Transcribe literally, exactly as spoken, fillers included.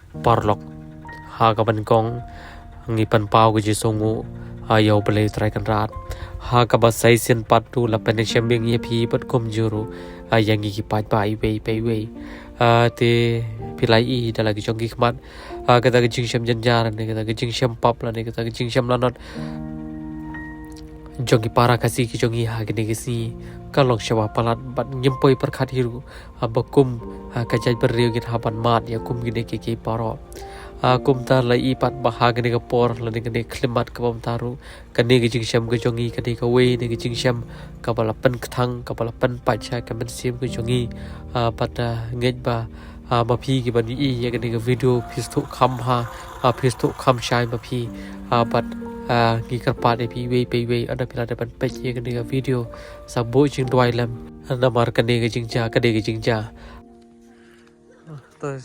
Paralok, ha kaba nyngkong ngi pynpaw ka jingsngewnguh ha ïa U Blei Trai Kynrad. Ha kaba sa shisien pat ruh la pynshem biang ïa phi bad kumjuh ruh ha ïa ngi ki paidbah iwei pa iwei. Ah, te phi la ïohi da la ki jong ki khmat, ah, kata ka jingshem jynjar ne kata ka jingshem pap lane kata ka jingshem lanot jong ki para Khasi ki jong ngi ha kine ki sngi ka long shibun palat bad ngim poi pyrkhat hi ruh, ah, ba kum, ah, ka jaitbynriew ngin hap ban mad ïa kum kine kiei kiei baroh. Ah, kumta la ïohi pat ba ha kane ka por lane kane ka khyllipmat kaba mynta ruh kane ka jingshem ka jong ngi kane kawei na ki jingshem kaba la pynkthang kaba la pynpait sha ka mynsiem ka jong ngi. Ah, bad, ah, ngeit ba, ah, ma phi kiban ïohi ïa kane ka video phi sngewthuh kham bha, ah, phi sngewthuh kham shai ma phi, ah, bad, ah, ngi kyrpad ïa phi iwei pa iwei lada phi la dep ban peit ïa kane ka video sa buh jingduwai lem namar kane ka jingjia, kane ka jingjia. To,